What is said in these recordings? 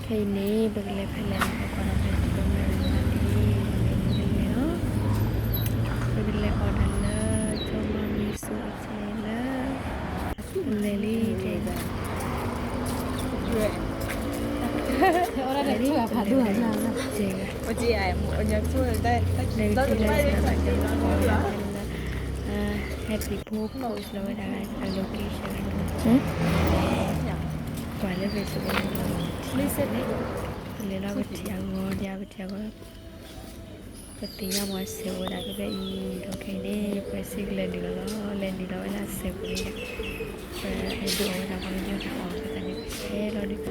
ခဲအံၤန့ၣ် ပကလဲၤဖဲလဲၣ်န့ၣ် ပကွၢ်ဒီးဖဲ America န့ၣ် လီၤ. ပကလဲၤအီၣ်တၢ်လၢ ကၠီမၤမံဆူအကဲလၢ ပလဲၤလံ ကဲ ဟဲပံၤဖိ post လီၤဝဲဒၣ်အ location ကွၢ်လၢ Facebook လၢ လဲၤလီၤ ပထံၣ်အဂီၤ ဒ်ပထံၣ်အဂီၤ ပသ့ၣ်ညါမ့ၢ်စဲးဝဲဒၣ်ဖဲဖဲအံၤ ဒီးခဲအံၤန့ၣ် ပှၤစံးကလဲၤနုာ်လီၤလီၤ လဲၤနုာ်လီၤဝဲဒၣ်စဲးပူၤန့ၣ် ပအဲၣ်ဒိးအီၣ်ဝဲဒၣ်ပှၤကညီတၢ်အီၣ် ပသးန့ၣ် ပဟဲလီၤဒီး ပ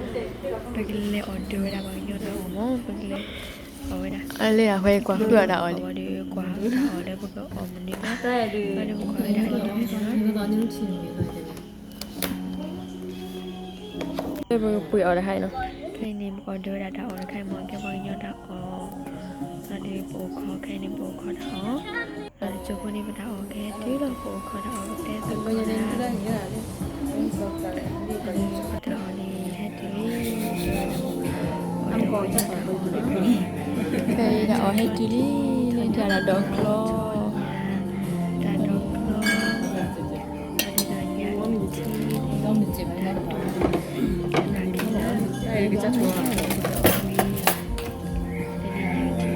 ကလဲၤအီၣ်ဒၢးဝဲဒၣ်ပှၤကညီတၢ်အီၣ်မး ပကလဲၤအီၣ်ဝဲဒၣ် အလဲၤအဃဲကွၢ်ဃုာ်အီၣ်တၢ်အီၣ်လံ ဒီးကွၢ်တၢ်အီၣ်လၢပကအီၣ်မနုၤလဲၣ် ဒီးပကွၢ်ဝဲဒၣ်လၢ ပကပှ့ၤအီၣ်တခါအံၤနီၤ ခဲအံၤန့ၣ် ပအီၣ်ဒၢးဝဲဒၣ်တၢ်အီၣ်တခါအံၤမ့ၢ်ကဲပှၤကညီတၢ်အီၣ် ဒီးပအိၣ်ခိးခဲအံၤန့ၣ် ပအိၣ်ခိးတၢ်အီၣ် ဒီးတစိၢ်ဖိန့ၣ် ပတၢ်အီၣ်ကဟဲတုၤလီၤ ပအိၣ်ခိးတၢ်အီၣ် ပတဲသကိးတၢ် တၢ်အီၣ်န့ၣ်ဟဲတုၤလံ ခဲအံၤတၢ်အီၣ်ဟဲတုၤလံ လၢတၢ်ဒီးကျီ တၢ်ဒီးကျီ ညၣ်အုၣ်ထံ တၢ်အီ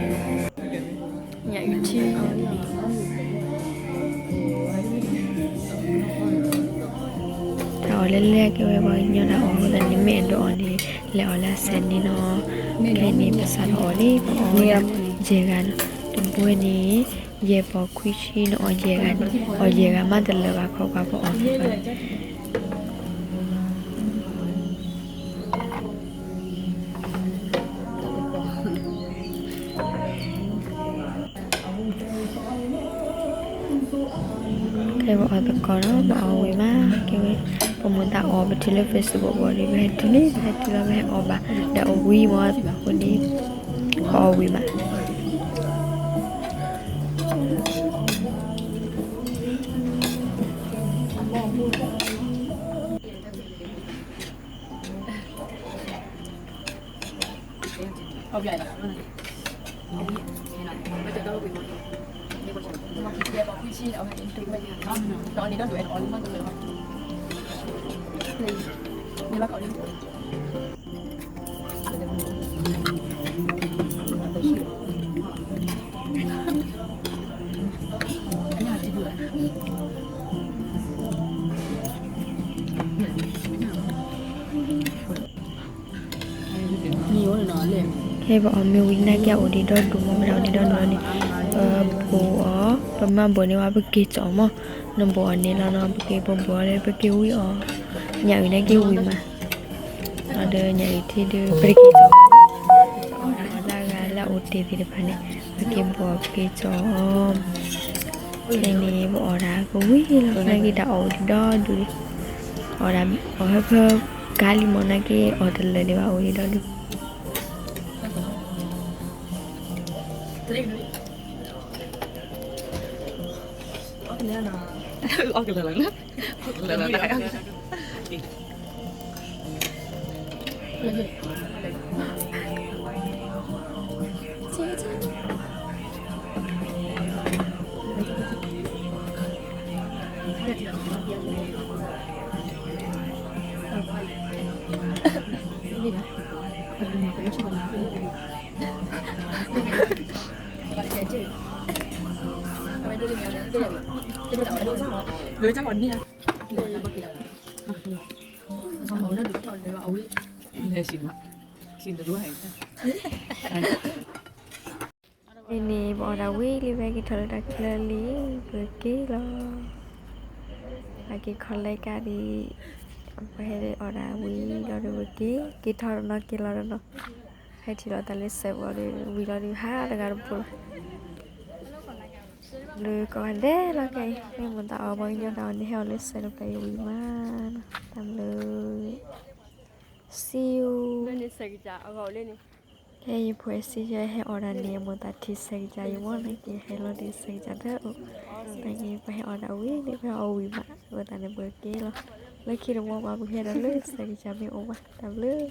ၣ်လၢလဲၣ်ကဲဝဲပှၤကညီတၢ်အီၣ်အဃိသတးန့ၣ် မ့ၢ်အဲၣ်ဒိးအီၣ်န့ၣ် လဲၤအီၣ်လၢအစဲးန့ၣ်နီၤ ခဲအံၤန့ၣ် ပစးထီၣ်အီၣ်လံ ပအီၣ်ဝဲဒၣ်ယဲၢ်ဂၤနီၤ တဘိန့ၣ် ယဲၢ်ပီၢ်ခွံဆံနီၤ အီၣ်ယဲၢ်ဂၤန့ၣ် အီၣ်ယဲၢ်ဂၤမးတလၢာ်ဘၣ် ခီပှၤပအီၣ် ကဲပအီၣ်သကိးနီၤ ပအီၣ်ဝံၤမး ကဲဝဲ ပမိၢ်သးအီၣ် ပထံၣ်လၢ Facebook ဘၣ်ဒီး ပဟဲတုၤလံ ပဟဲတုၤလီၤ ပဟဲအီၣ်ဘၣ် ဒီးအဝံၤမး အဃိန့ၣ် ပအီၣ်ဝံၤမး ခဲပအီၣ်မ့ၢ်ဝံၤနာ်က့ အအိၣ်ဒံးဒီဒူၣ်မး ဝဲဒၣ်အိၣ်ဒံးဒီဒူၣ်လီၤန့ၣ် ပဘိၣ်အီၤ ပမၤဘိၣ်န့ၢ်ဝဲ ပက့ၤကၠီၣ်အီၤမး နဘိၣ်အီၤန့ၣ်လီၤနီၤ ပက့ၤဘိၣ်ဘိၣ်အီၤလၢ ပက့ၤဝံအီၤ ညၣ်အုၣ်နာ်က့ဝံၤမး ဒီးညၣ်အုၣ်ထံဒီး ပတက့ၤကၠီၣ်အီၤ အီၣ်ဒၣ်ဂၤလၢအအိၣ်တ့ၢ်သ့ၣ်တဖၣ်န့ၣ် ပက့ၤဘိၣ်အီၤ ပက့ၤကၠီၣ်အီၤ ခဲအံၤန့ၣ် ပအီၣ်ဒၣ်ကဝံၤလီၤ နာ်က့တၢ်အီၣ်အိၣ်ဒံးဒီဒူၣ်လံ အီၣ်ဒၣ် အီၣ်ဟၢဖၢကါလံမး နာ်က့အီၣ်တလၢာ်ဒံးဘၣ် အိၣ်ဒံးဒီဒူၣ် အံၤန့ၣ် ပအီၣ်ဒၣ်ဝံၤလံ ပဟဲက့ၤထီၣ်လၢတၢ်ချၢလံ ပက့ၤလီၤ အက့ၤ collect ကါဒံး ပဟဲအီၣ်ဒၣ်ဝံၤလီၤဒီး ပက့ၤ က့ၤထီၣ်တနီၤက့ၤလီၤတနီၤ ဟဲထံၣ်လီၤသးလၢစဲးပူၤဒီး ဝံၤလီၤဒုး ဟးတဂၤတပူၤလီၤ ဘျုးကိးဂၤဒဲးလီၤ ခဲအံၤ မ့ၢ်မိၢ်သးအီၣ် ပှၤကညီတၢ်အီၣ်န့ၣ်ဟဲအီၤလၢစဲးတဖျၢၣ်အံၤဝံၤမး တၢ်ဘျုး See you ခဲအံၤ ယဖိအဲၣ်စ့ယဲ ဟဲအီၣ်ဒၣ်န့ၣ် အမိၢ်သးထံၣ်စဲးကစၢ်ယံၤမး နာ်က့ ဟဲလီၤဒုးစဲးကစၢ်တအိၣ် နာ်က့ ပဟဲအီၣ်ဒၣ်ဝံၤန့ၣ် ပဟဲအီၣ်ဝံၤမး အဃိသတးန့ၣ် ပက့ၤလီၤ လၢခံတဘျီဘၣ် ပကဟဲဒီးလၢစဲးကစၢ်မ့ၢ်အိၣ်ဘၣ် တၢ်ဘျုး